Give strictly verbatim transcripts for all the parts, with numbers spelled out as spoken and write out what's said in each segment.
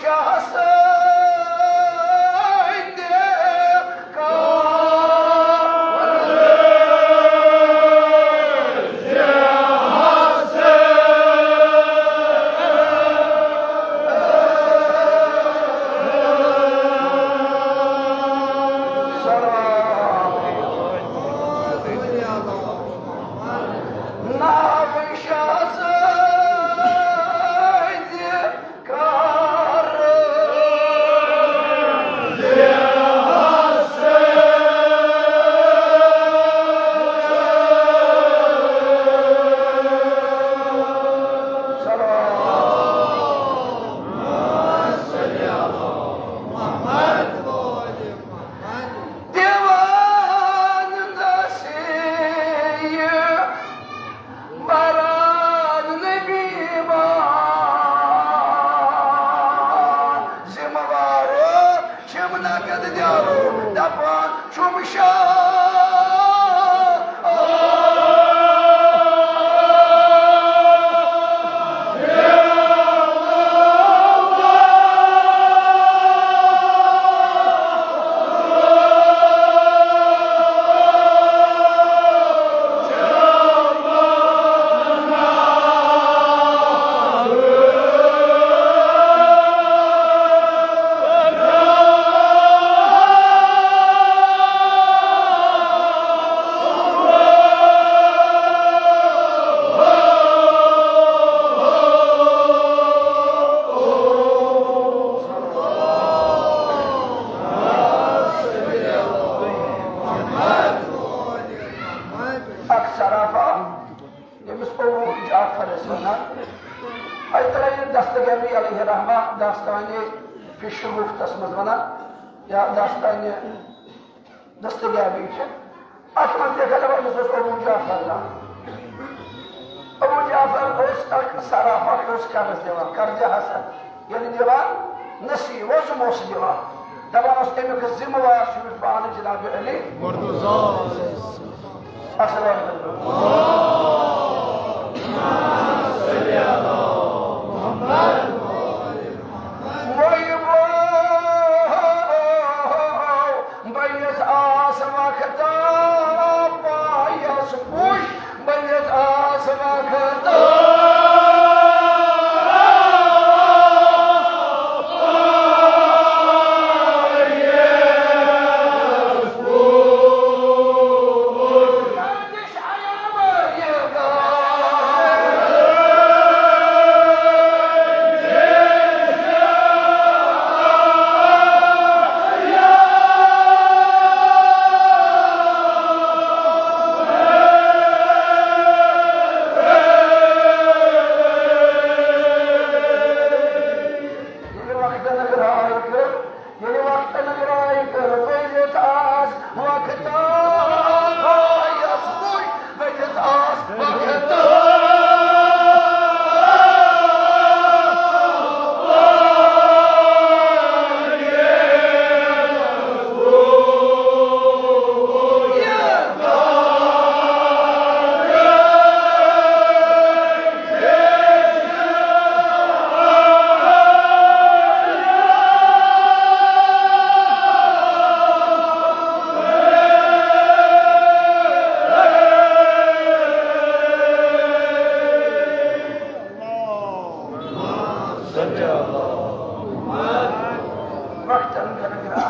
شاہ سٕنٛدِ قبرِ ناوِ شاہ سٕنٛدِ دیوان نصیح بران نبی ما ذمہٕ وارو چھِم نقد دیارو دپان چھُم شاہ۔ اکھ صرافہ، ییٚمِس ابو جعفر ٲسۍ وَنان، اَتہِ ترٛایہِ دستگیبی علیہ الرحمہ داستانِ فی شگوفتس منٛز وَنان، یا داستانِ دستگیبی چھِ۔ اَتھ منٛز تہِ گژھِ وۄنۍ أمِس اوس ابو جعفر ناو۔ ابو جعفر اوس اکھ صرافہ، یہِ اوس قرض دِوان، قرض حسن۔ ییٚلہِ نِوان، نصیح وۄزُم اوس نِوان۔ دَپان اوس، اَمیُک ذمہٕ وار چھُ مےٚ پانہٕ جناب علی۔ مرتضیٰ۔ السلام علیکم۔ وۄنۍ بٔنِتھ آس وقتا پایس پُش، بٔنِتھ آس وقتا۔ ییٚلہِ وقتن گراے کٔر، ییٚلہِ وقتن گراے کٔر، بٔنِتھ آس وقتا پایس پُش، بٔنِتھ آس وقتا۔ وقتن گرگرا۔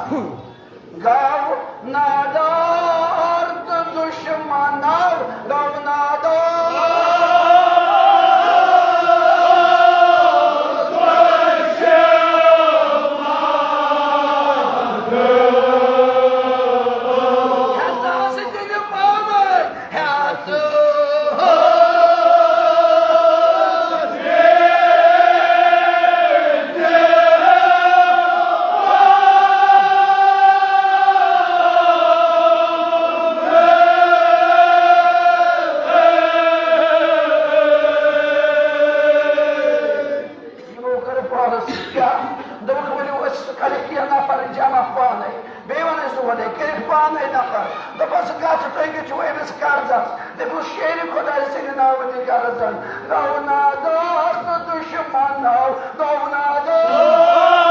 گاو نادار تہٕ دُشمن آو، گاو نادار۔ ہیٚژاس دِنہِ پانے ہیٚژ۔ یِمو کٔر پانَس سۭتۍ کیٛاہ؟ دوٚپُکھ، "ؤلِو، أسۍ کَرو کینٛہہ نفر جمع پانَے، بیٚیہِ وَنو أسۍ دۄہَے، کٔرِکھ پانَے نفر۔" دوٚپُس، "گژھِ، تُہۍ گٔژھِو أمِس قرضَس۔" دوٚپُس، "شیرِ خۄداے سٕنٛدِ ناوٕ دِ قرضَن۔" گوٚو نادار تہٕ دُشمن آو، گوٚو نادار۔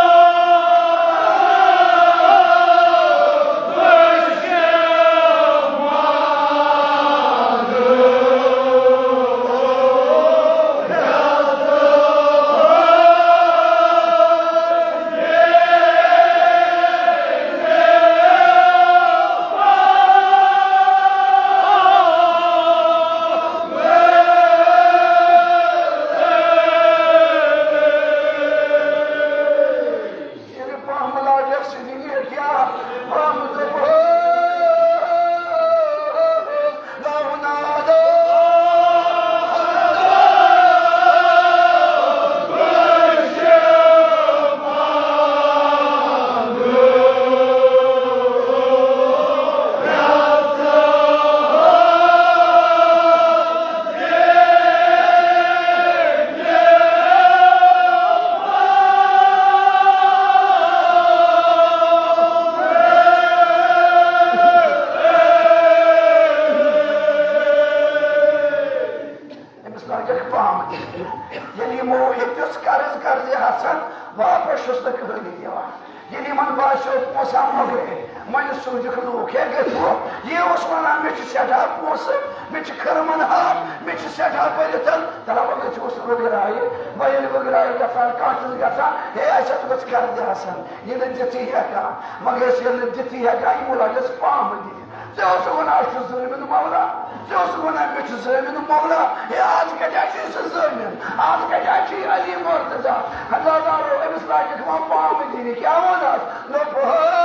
واپس چھُس نہٕ کٕہٕنۍ دِوان۔ ییٚلہِ یِمن باسیو پونٛسہٕ آو مۄکلے، وۄنۍ سوٗزِکھ لوٗکھ، ہے گٔژھِو۔ یہِ اوس وَنان، مےٚ چھِ سٮ۪ٹھاہ پونٛسہٕ، مےٚ چھِ کھٔرمَن ہار، مےٚ چھِ سٮ۪ٹھاہ بٔرِتھ۔ تَلہ وۄنۍ گٔژھِوس وٕگرایہِ۔ وۄنۍ ییٚلہِ وٕگرایہِ گژھان، کانٛہہ چھُس گژھان، ہے اَسہِ حظ گوٚژھ قرضہٕ آسان، یہِ نہٕ دِتھٕے ہٮ۪کان۔ مگر ییٚلہِ نہٕ دِتھٕے ہٮ۪کان، یِمو لَگٮ۪س پامہٕ دِنہِ۔ ژےٚ اوسُکھ وَنان، أسۍ چھِ زٲمِن مولا۔ ژےٚ اوسُکھ وَنان، مےٚ چھُ زٲمِن مولا۔ ہے، آز کَتہِ آسہِ سُہ زٲمِن؟ آز کَتہِ آسہِ علی مرتضیٰ؟ ہزاردارو، أمِس لاگٮ۪کھ وۄنۍ پامہٕ دِنہِ۔ کیٛاہ ووٚنہَس؟ دوٚپہَس،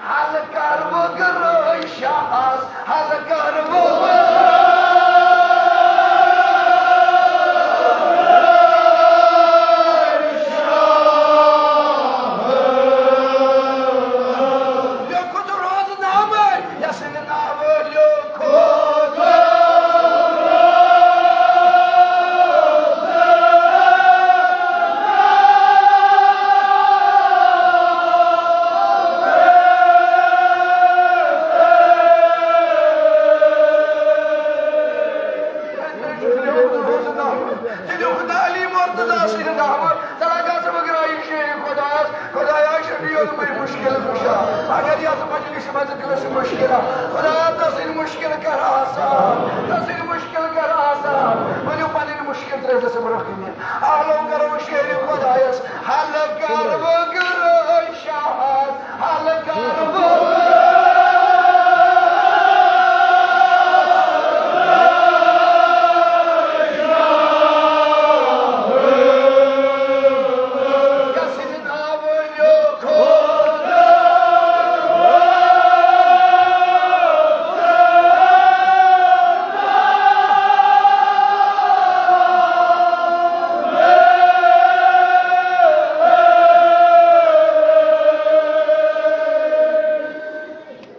حل کر وٕگرٲے شاہَس، حل کر وٕگرٲے۔ لیوٚکھُت روزنامہٕ، یَس ناوٕ لیوٚکھُت۔ لیوٚکھُت علی مرتضیٰ سٕنٛدِ ناوٕ۔ تَلہ گژھ وٕگرایہِ شیرِ خۄدایَس، خۄدایا شفیع المریض مشکل کشا، اگر یَتھ مجلسہِ منٛز کٲنٛسہِ مشکل آ، خۄدایا تسٕنٛدۍ مشکل کر آسان، تسٕنٛدۍ مشکل کر آسان۔ ؤلِو پنٕنۍ مشکل ترٲوِو سا برٛونٛہہ کَنہِ۔ آلو کرو شیرِ خۄدایَس، حل کر وٕگرٲے شاہَس۔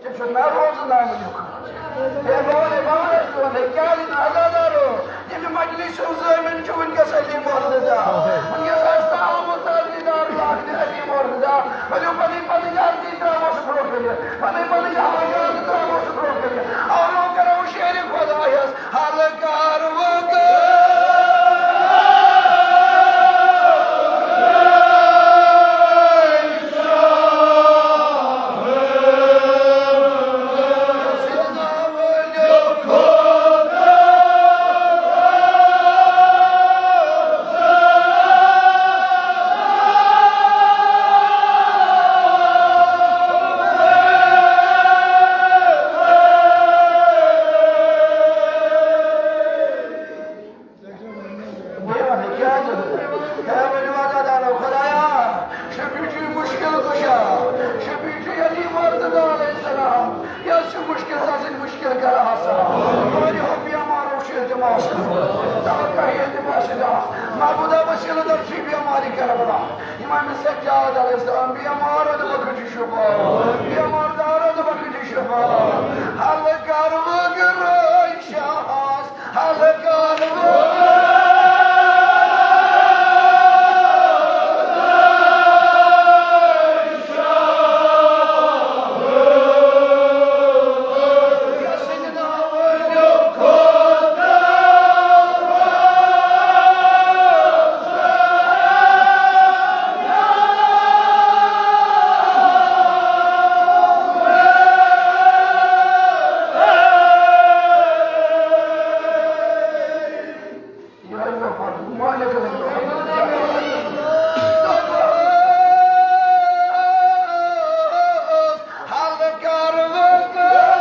تٔمۍ چھُ نہ روزٕ نامہٕ لیوٚکھمُت۔ ہے، بہٕ وَنَے، بہٕ وَنَے، بہٕ وَنَے، کیٛازِ نہٕ؟ عزادارو، ییٚمہِ مجلسہِ ہُنٛد ضٲمِن چھُ وٕنکیٚس علی مرتضیٰ۔ وٕنکیٚس آسہِ تعاوُن تٲجیٖدار لاگنہِ علی مرتضیٰ۔ ؤلِو پَنٕنۍ پَنٕنۍ عرضی ترٛاووس برٛونٛہہ کَنہِ۔ پَنٕنۍ پَنٕنۍ حاجات ترٛاووس برٛونٛہہ کَنہِ۔ آلو کَرو شیرِ خۄدایَس۔ حل کر وٕگرٲے۔ بہٕ وَنہٕ کیٛازِ؟ ہے ؤنِو عزادارو، خۄدایا، شفیع چھُ مُشکِل کُشا، شفیع چھُ علی مرتضیٰ علیہ السلام۔ یہِ حظ چھُ مُشکِل، سُہ حظ چھُ مُشکِل کَران آسان۔ واریاہو بیمارو چھُ التماس کوٚرمُت، توقع ہے التماس دعا۔ معبودا وسیلہ در چھُ بیمارِ کربلا۔ امام سجاد علیہ السلام بیمار، دَپان چھُ شفا۔ بیمار دار، دَپان چھُ شفا۔ حل کر وٕگرٲے شاہَس۔ یِہوٚے گوٚو پَتہٕ مٲلِک رحمتہ اللہ۔ حل کر وٕگرٲے۔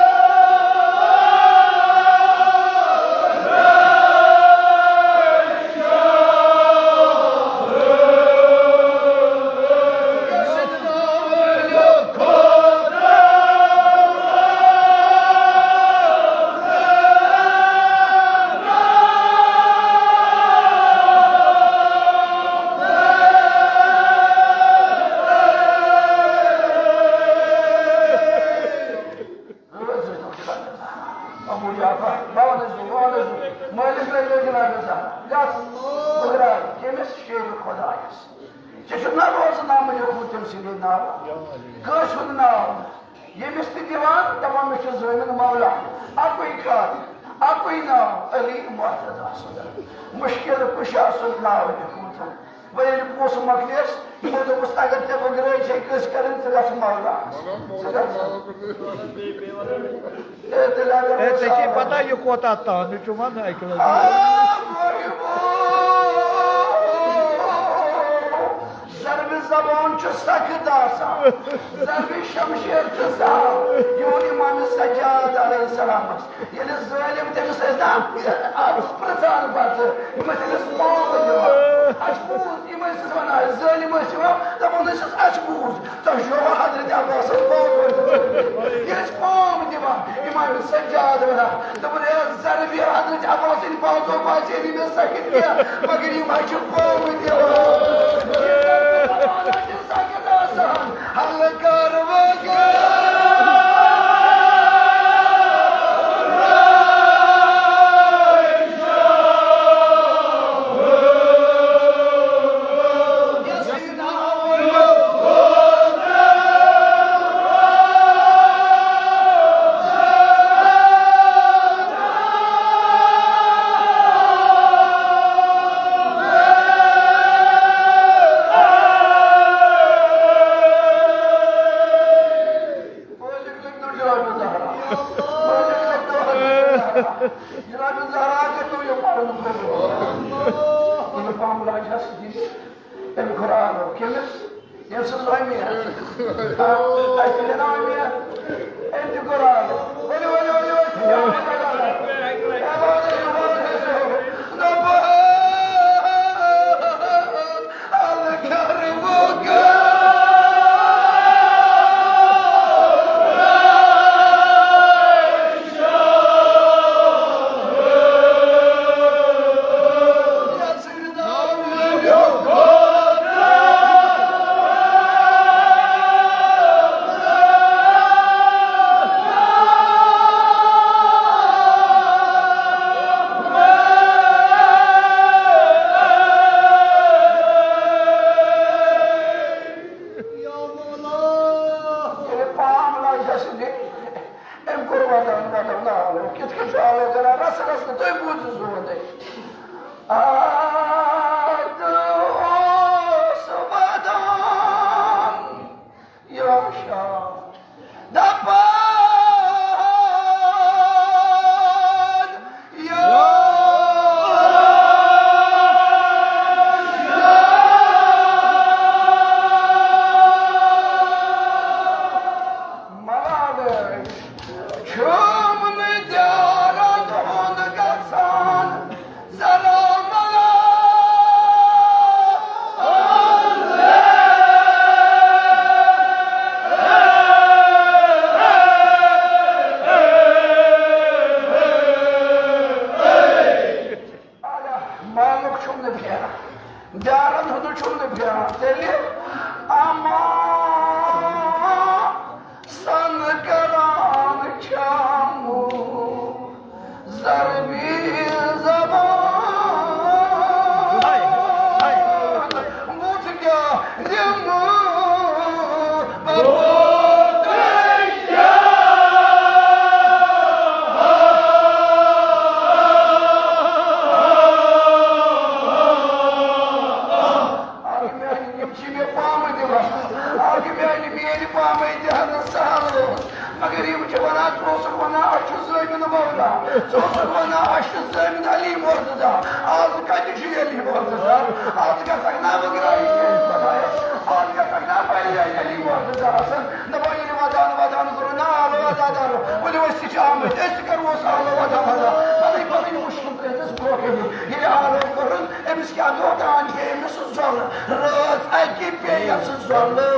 ابو جعفر، بہٕ وَنہٕ زِ، بہٕ وَنہٕ زِ، مٲلِک رحمتہ اللہ گژھان، گژھ، بہٕ درٛاے کٔمِس؟ شیرِ خۄدایَس۔ ژےٚ چھُ نہ روزٕ نامہٕ لیوٚکھمُت تٔمۍ سٕنٛدے ناوٕ؟ کٲنٛسہِ ہُنٛد ناو نہٕ۔ ییٚمِس تہِ دِوان، دَپان، مےٚ چھُ زٲمِن مولا۔ اَکُے کَتھ، اَکُے ناو، علی مرتضیٰ سُنٛد۔ مُشکِل کُشا سُنٛد ناو لیوٚکھمُت۔ وۄنۍ ییٚلہِ پونٛسہٕ مۄکلیس، یِمو دوٚپُس، اگر ژےٚ بغٲرٕے چھے کٲنٛسہِ کَرٕنۍ، ژٕ گژھ مولوی۔ ژٕ گژھ۔ اے، تیٚلہِ اگر اے، ژےٚ چھے پتہ یہِ کوتاہ تانہٕ چھُ وَنان اَکہِ لَٹہِ؟ آ، وۄنۍ گوٚو۔ ضربِ زبان چھُ سخت آسان۔ ضربِ شمشیر چھُ سہل۔ یہِ ووٚن امام سجاد علیہ السلامس۔ ییٚلہِ ظٲلِم تٔمِس ٲسۍ نا، آ، پرٛژھان پتہٕ، یِم ٲسۍ أمِس پامہٕ دِوان۔ اَسہِ بوٗز، یِم ٲسۍ أسۍ وَنان، ظٲلِم ٲسۍ یِوان، دَپان ٲسِس، "اَسہِ بوٗز، تۄہہِ چھُوا حضرت عباسَس پامہٕ دِوان؟" ییٚلہِ أسۍ پامہٕ دِوان، اِمام سجاد وَنان، دَپان، "ہے، ضربِ حضرت عباسٕنۍ بازو باسے نہٕ مےٚ سخت کینٛہہ، مگر یِم حظ چھِ پامہٕ دِوان۔" مٲلِک لیکھنو جناب زہرا۔ مٲلِک لیکھنو حضرت زہرا۔ جناب زہرا کٔرِو یہِ پَرُن قبوٗل۔ یہِ معاملہ چھَس دِنۍ أمۍ قرآن کٔمِس؟ ییٚمۍ سٕنٛز اُمید۔ آ، اَسہِ چھِ نہ اُمید۔ أمۍ تہِ قرآن۔ ؤلِو، ؤلِو، ؤلِو، أسۍ چھِ نہ بہٕ ییٚلہِ پام لجہِ سۭتۍ أمۍ کوٚر ودان ودان آلو۔ کِتھ کٔنۍ چھُ آلو کران؟ رس رس نہٕ، تُہۍ بوٗزِو سون۔ آد اوس ودان یا شاہ دپان یا ملالے چھُم نہٕ دیارن ہُنٛد گژھان ذرا ملال۔ مالُک چھُم نہٕ پھیران، دیارن ہُنٛد چھُم نہٕ پھیران، تیٚلہِ اما سن کران چھم ضربِ زبان۔ بُتھ کیٛاہ دِمہٕ بہٕ؟ اکھ میانہِ، یِم چھِ مےٚ پامہٕ دِوان۔ اکھ میانہِ، میٲنۍ پامہٕ دِوان سہل اوس۔ مگر یِم چھِ وَنان، ژٕ اوسُکھ وَنان، اَسہِ چھُ زٲمِن مولا، ژٕ اوسُکھ وَنان، اَسہِ چھُ زٲمِن علی مرتضی۔ آز کَتہِ چھُ علی مرتضی؟ آز گژھکھ نا بہٕ گرٛایہِ شیخ خۄدایَس؟ آز گژھکھ نا بہٕ علی مرتضی حسن؟ دَپان، ییٚلہِ وَدان وَدان کوٚرُن نا آلو عزادارو، ؤلِو أسۍ تہِ چھِ آمٕتۍ، أسۍ تہِ کَرو سُہ آلو وَدان وَدان۔ پَنٕنۍ پَنٕنۍ مُشکِل ترٛٲوِتھ أسۍ برٛونٛہہ کَنہِ۔ ییٚلہِ آلو کوٚرُن، أمِس کیٛاہ دۄہ تام چھِ أمِس زۄلہٕ؟ رٲژ اَکہِ پیٚیَس زۄلہٕ۔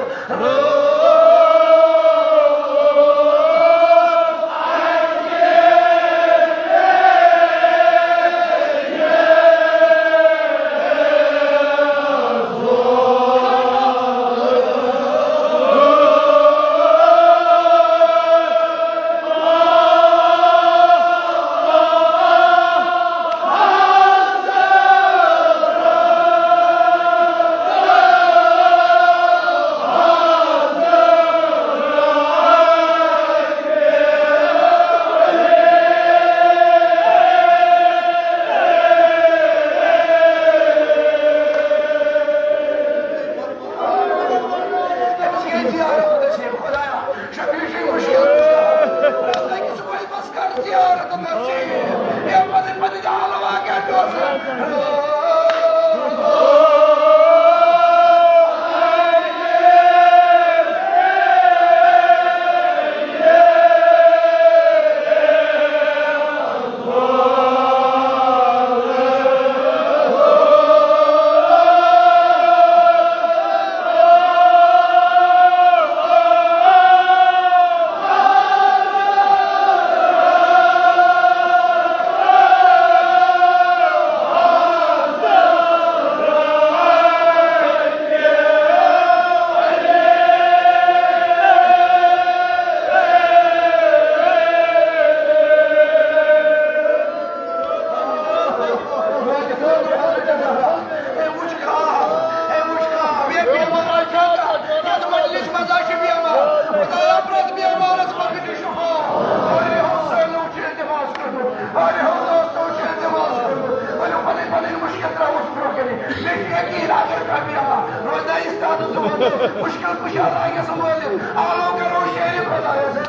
مشکل کشا لگہِ سنبھالِتھ، آلو کرو شیرِ خدایس۔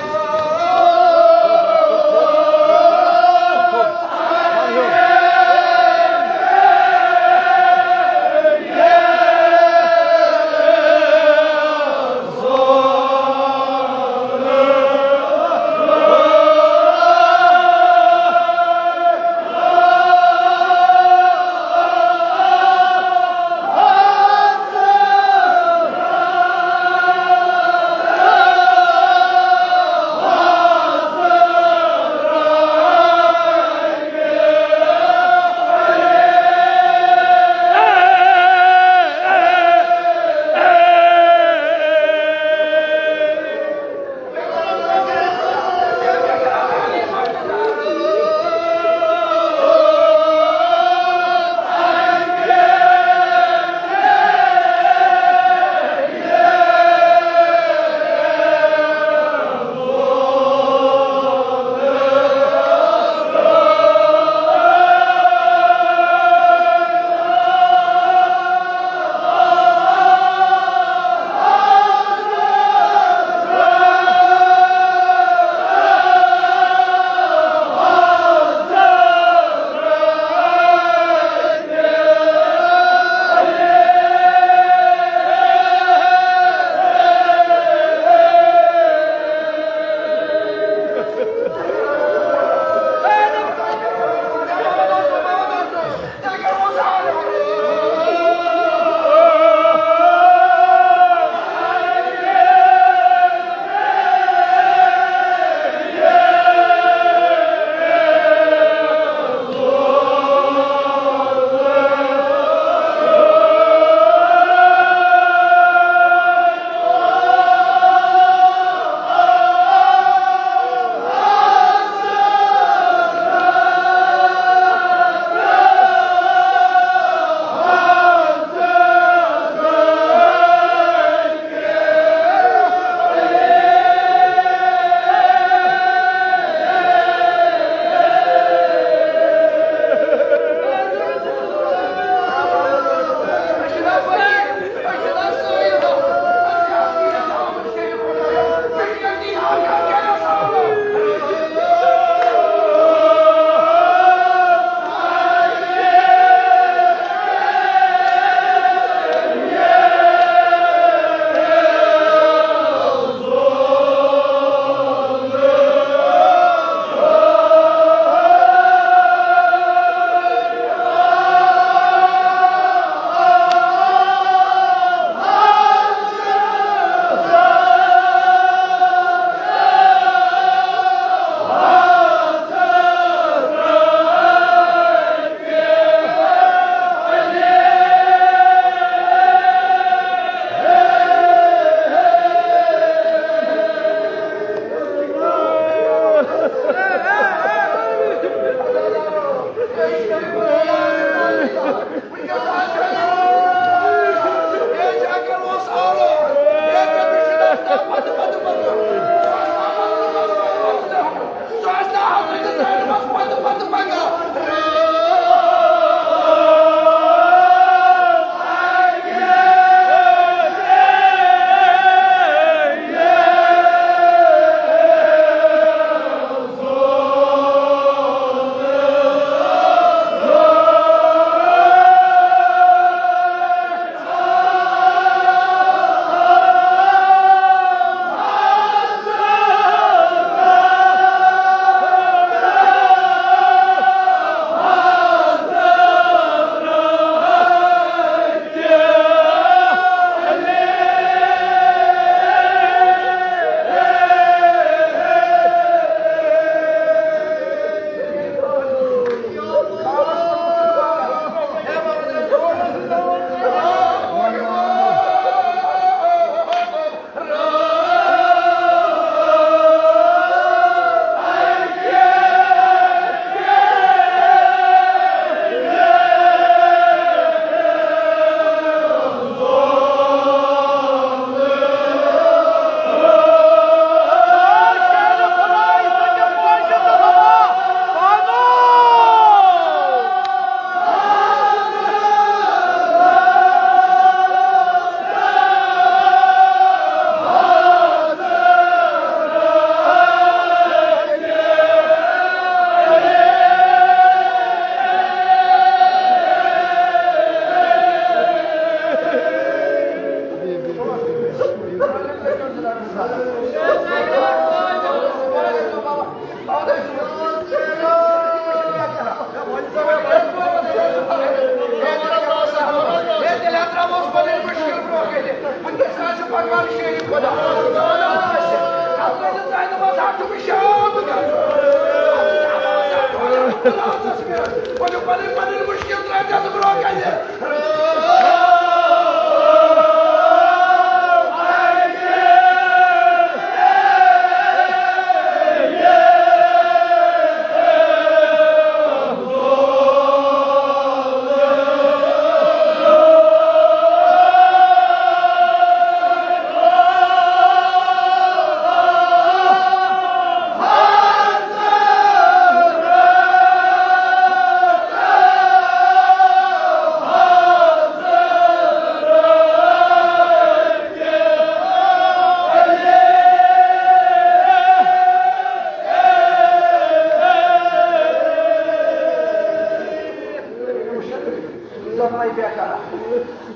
ؤلِو پنٕنۍ پنٕنۍ مُشکِل ترٛٲیِو تَتھ برٛونٛہہ کَنہِ۔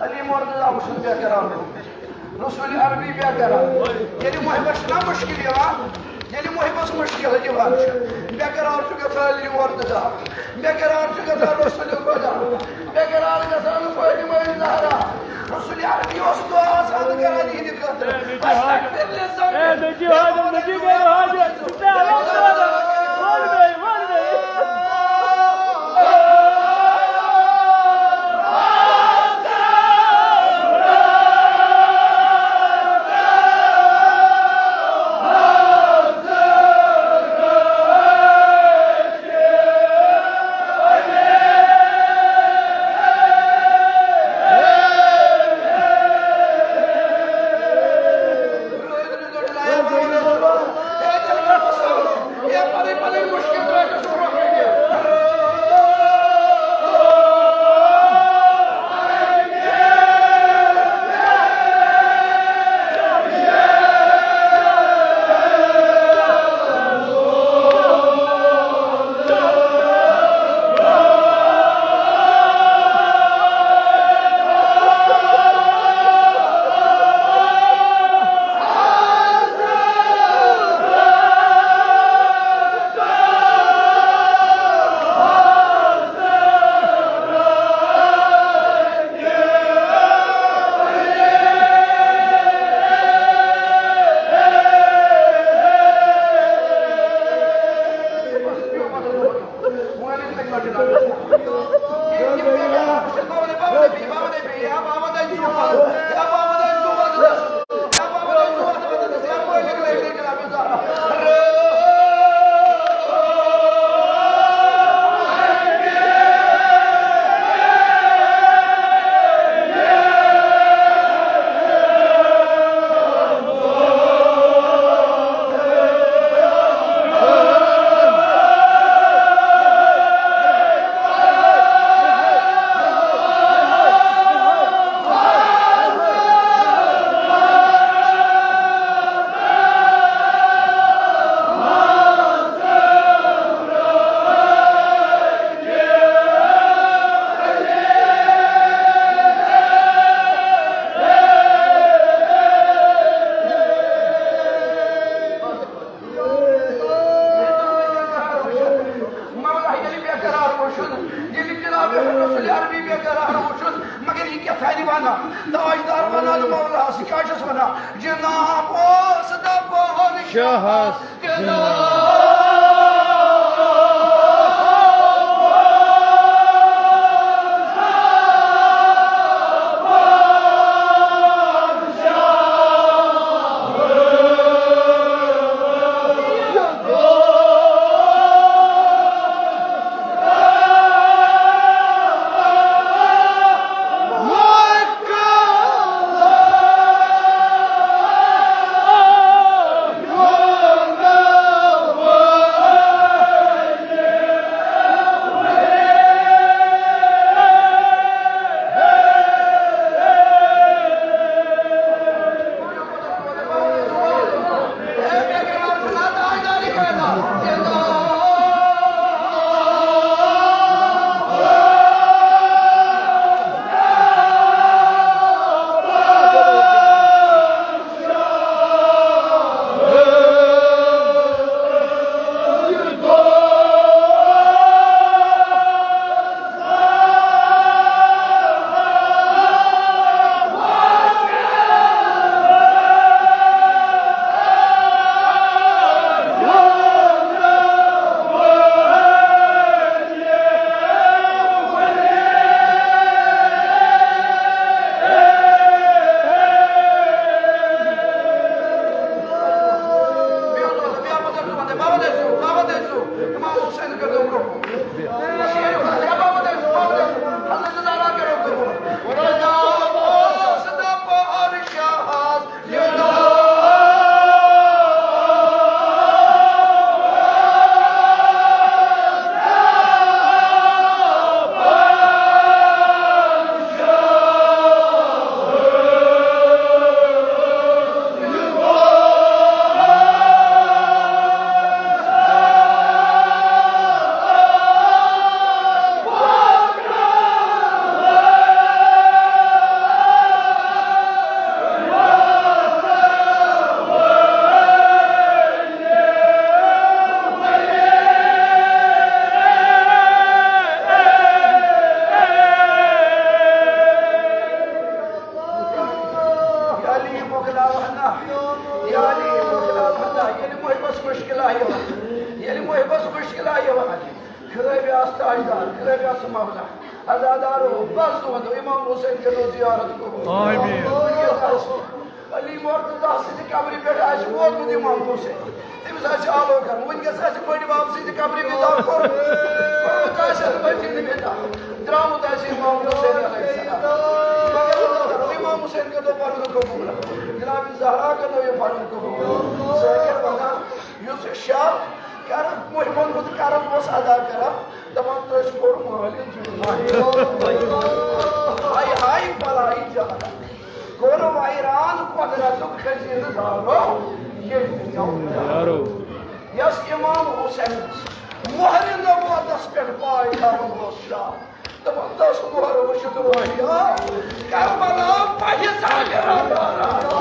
علی مرتضی وٕچھُن بیقرار۔ رسول عربی بیقرار۔ ییٚلہِ محبت چھُنہ مُشکِل یِوان، ییٚلہِ محبت مُشکِل یِوان چھُ، بیقرار چھُ گژھان علی مرتضی، بیقرار چھُ گژھان رسول خدا، بیقرار گژھان فاطمہ زہرا۔ رسول عربی اوس دعا آسان کران یِہنٛدِ خٲطرٕ۔ استغفر لذنبی۔ اے، نجی حاجت، نجی میرے حاجت۔ مولا ییٚلہِ بیقرار وٕچھُن، ییٚلہِ جناب رسول عربی بیقرار وٕچھُن، مگر یہِ کیٛاہ تھانہِ ونان؟ تاجدار ونان مولاہس، یہِ کیٛاہ چھُس ونان؟ جناب اوس دپان شاہس جناب۔ مُشکِل آو ہنا، یعنی مُشکِل آو ہنا، ییٚلہِ محبس مُشکِل آیہِ یِوان، ییٚلہِ محبس مُشکِل آیہِ یِوان، خرٲبی آسہٕ تاجدار، خرٲبی آسہٕ مولا، عزادارو، بس دۄہن دۄہ امام حسین کٔرِو زیارت قبول۔ آمین۔ علی مرتضیٰ سٕنٛزِ قبرِ پٮ۪ٹھ آسہِ ووتمُت امام حسین، تٔمِس آسہِ آلو کرُن۔ وٕنکیٚس آسہِ بٔڑِ بب سٕنٛزِ قبرِ بِدا کوٚرمُت، کوٚرمُت آسہِ اَتھ مسجدِ بِدا، درٛامُت آسہِ امام حسین علیہ السلام۔ مگر امام حسین کٔرِو پنُن قبول۔ جناب زہرا کٔرِو یہِ پنُن قبول۔ ذٲکِر وَنان، یُس شاہ کرن محبن ہُنٛد قرض اوس ادا کران، دپان، تٔسۍ کوٚر مٲلۍ زیوٗٹھ۔ ہاے ہاے بلائی جہاں۔ کوٚر ویران قۄدرتُک خزینہٕ دارو ییٚمہِ دُنیاہُک۔ یارو۔ یَس امام حسینس مۄہرِ نبوتس پٮ۪ٹھ پاے تھاوان اوس شاہ۔ دَپان، دَس مۄہر وٕچھِتھ رویا کربلا پہہِ ژَلہِ ربارا۔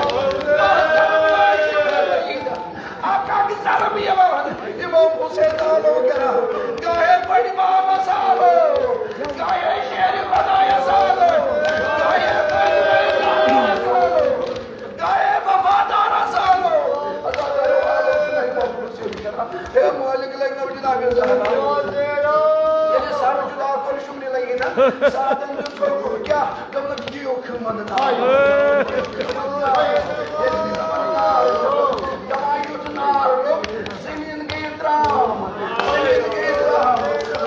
اکھ اکھ ضرب یِوان امام حسین آلو کران، گاہے بٔڑۍ بابس آلو، گاہے شیرِ خدایس آلو، گاہے بٔڑۍ بابس آلو، گاہے وفادارس آلو۔ اللہ تعالیٰ آلو چھُ امام حسین کران۔ ہے مالک لگنو جناب زہرا۔ ییٚلہِ سر جدا کوٚر شُملہِ لگی نا، سادن دیُت کوٚر کیٛاہ؟ دوٚپنَکھ، دِیِو کھمن نار۔ دَپان یُتھ نار لوٚگ، زٔمیٖن گٔیہِ ترٛام، زٔمیٖن گٔیہِ ترٛام۔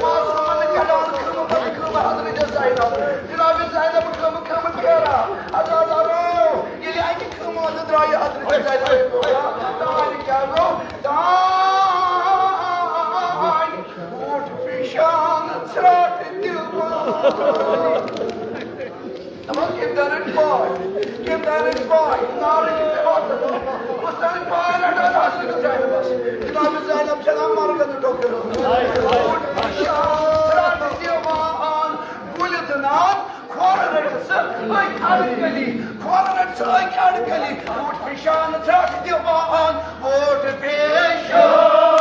معصوٗمَن کَڑان کھمہٕ پَتہٕ کھمہٕ حضرت زینب۔ جناب زینب کھمہٕ کھمہٕ پھیران۔ عزادارو، ییٚلہِ اَکہِ کھمہٕ منٛزٕ درٛایہِ حضرت زینب، تانۍ کیٛاہ گوٚو؟ تانۍ ووٚٹھ پیشان ژھرٛاٹھ دِوان۔ دَپان، کِردارٕچ پاے، کِردارٕچ پاے، نارٕچ پاے۔ کُس تام پاے رَٹان حضرت زینبَس۔ جناب زینب چھَنا مرگن ٹوکرِ۔ ؤلِتھ ناد، کھۄر رٔٹۍ سُہ أکۍ اَڑٕ کٔلی، کھۄر رٔٹۍ سُہ أکۍ اَڑٕ کٔلی۔ ووٚٹھ پیشان ژھرٛاٹھ دِوان، ووٚٹھ پیشان۔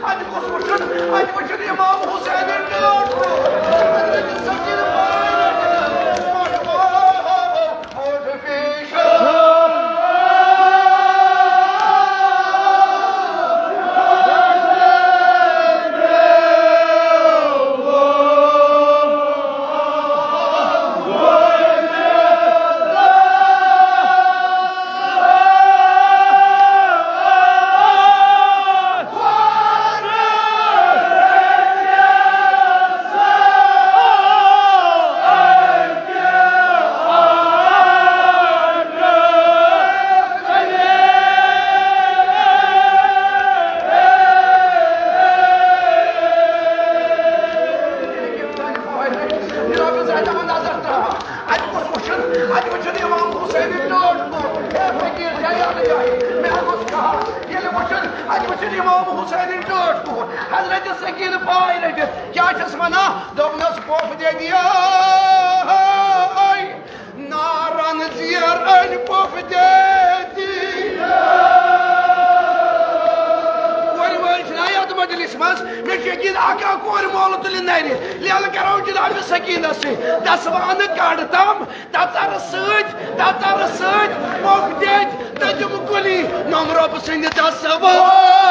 اَتہِ کُس وٕچھُن؟ اَتہِ وٕچھُن امام حسین ٹٲٹھ۔ حضرت سکین پاے رٔٹِتھ۔ اَتہِ کُس وٕچھُن؟ اَتہِ وٕچھُن امام حسین ٹٲٹھ کوٚر۔ ہے فقیٖر، ہے یارٕ جایہِ، مےٚ گوٚژھ کَہَر۔ ییٚلہِ وٕچھُن، اَتہِ وٕچھُن امام حسین ٹٲٹھ کوٚر۔ حضرت سکیٖنہٕ پاے رٔٹِتھ کیٛاہ چھَس وَنان؟ دوٚپنَس، پوٚپھ دے دِیا۔ نارن زیر أنۍ پۄپھ دے دِی۔ کورِ وٲلۍ چھِنہ یَتھ مجلس منٛز؟ مےٚ چھُ یقیٖن اَکھ اَکھ کورِ مول تُلہِ نَرِ۔ لیلہٕ کَرو جناب سکیٖنَس سۭتۍ۔ دَسہٕ بانہٕ کَڑ تَم، تَژَر سۭتۍ، تَژَر سۭتۍ پۄپھ دے دِی۔ تٔتِم کُلی نوٚم رۄب سٕنٛدِ دَسہٕ بانہٕ۔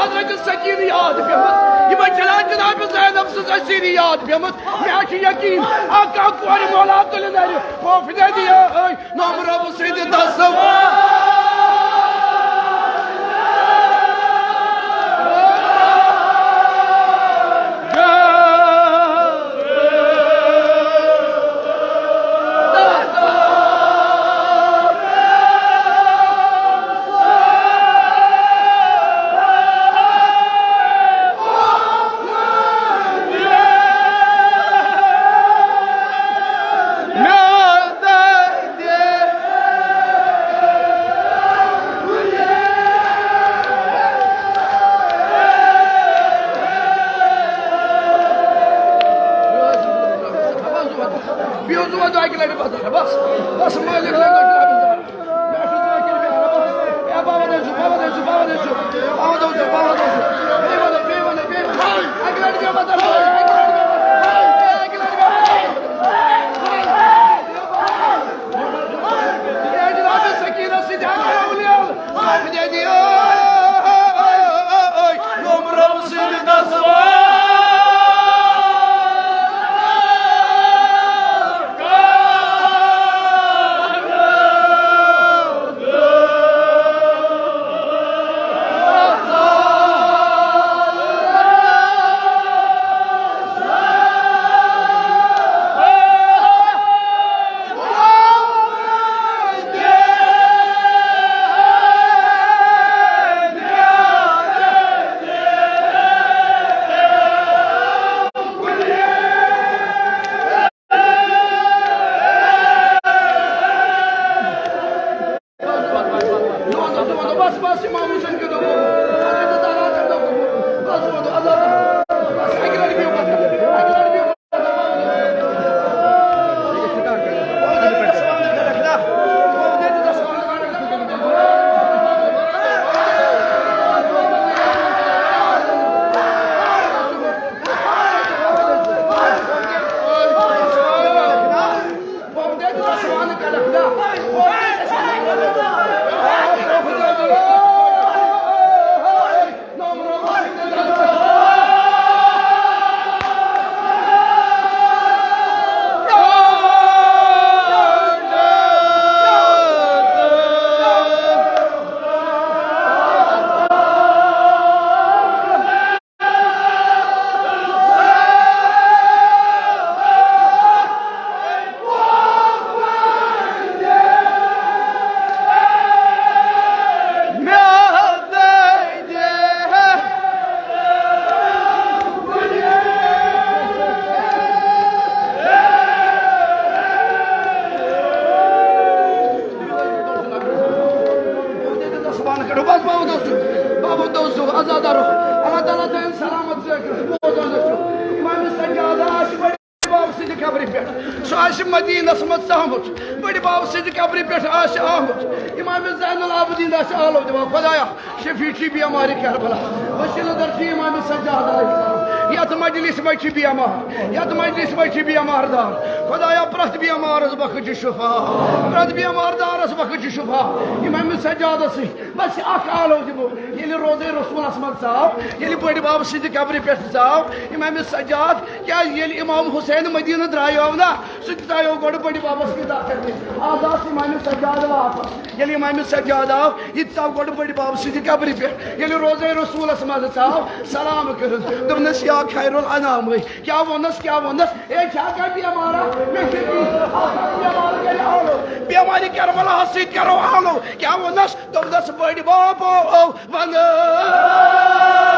حضرت سکینہ یاد پیمٕژ، یِمن چھِ جناب زینب سٕنٛز اسیری یاد پیمٕژ۔ مےٚ چھُ یقین، اکھ اکھ کورِ مولا تُلہِ نرِ، خوف دے دِیا، اے نام رب سٕنٛدِ دستہٕ۔ بیٚیہِ اوس وۄنۍ اَکہِ لَٹہِ بدل۔ بس، بس، مٲلِک لَگہِ لَٹہِ بدل۔ مےٚ چھُ ذٲکِر پیارٕ۔ بس، اے بابا دٔسِو، بابا دٔسِو، بابا دٔسِو۔ بابا دٔسِو، بابا دٔسِو۔ بیٚیہِ وَنَے، بیٚیہِ وَنَے، بیٚیہِ وَنَے۔ اَکہِ لَٹہِ بیٚیہِ بدل۔ اَکہِ لَٹہِ بیٚیہِ بدل۔ اَکہِ لَٹہِ بیٚیہِ بدل۔ اے جناب سکینہ سۭتۍ آو اولیاء۔ اکھ دے دِیو، یِم رب سٕنٛدِ دستہٕ۔ بس، بس، امام حسین کے دو۔ بس، بس، بس، اکہِ لٹہِ بِہِو، بس، اکہِ لٹہِ بِہِو۔ سبحانک رب، بس بابا دوستو، بابا دوستو، عزادارو، اللہ تعالیٰ تھٲیِن سلامت ذٲکِر۔ بوزان ٲسِو، امام سجاد آسہِ بٔڈِ بابہٕ سٕنٛدِ قبرِ پٮ۪ٹھ، سُہ آسہِ مدیٖنس منٛز ژامُت، بٔڈِ بابہٕ سٕنٛدِ قبرِ پٮ۪ٹھ آسہِ آمُت، امام زین العابدین آسہِ آلو دِوان، خدایا، شفیع چھی بیمارِ کربلا، وسیلہٕ در چھی امام سجاد علیہ السلام، یتھ مجلس منٛز چھی بیمار، یتھ مجلس منٛز چھی بیمار دار، خدایا، پرٛٮ۪تھ بیمارس بخش شفا، پرٛٮ۪تھ بیمار دارس بخش شفا، امام سجادس سۭتۍ۔ بس اکھ آلو دِمو۔ ییٚلہِ روزے رسولس منٛز ژاو، ییٚلہِ بٔڈِ بابہٕ سٕنٛدِ قبرِ پٮ۪ٹھ ژاو امام سجاد، کیازِ ییٚلہِ امام حسین مدینہٕ درٛایو نا، سُہ تہِ ژایو گۄڈٕ بٔڈِ بابس کِتاب کرنہِ۔ آز آس امام سجاد واپس۔ ییٚلہِ امام سجاد آو، یہِ تہِ ژاو گۄڈٕ بٔڈِ بابہٕ سٕنٛدِ قبرِ پٮ۪ٹھ۔ ییٚلہِ روزے رسولس منٛز ژاو، سلام کٔرٕن، دوٚپنس، یا خیر الانام، کیٛاہ ووٚنس، کیٛاہ ووٚنس؟ اے چھا کانٛہہ بیمارا؟ مےٚ چھِ بیمار کرِ آلو۔ بیمارِ کربلاہس سۭتۍ کرو آلو۔ کیٛاہ ووٚنس؟ دوٚپنس، بٔڈۍ بابو ونہٕ۔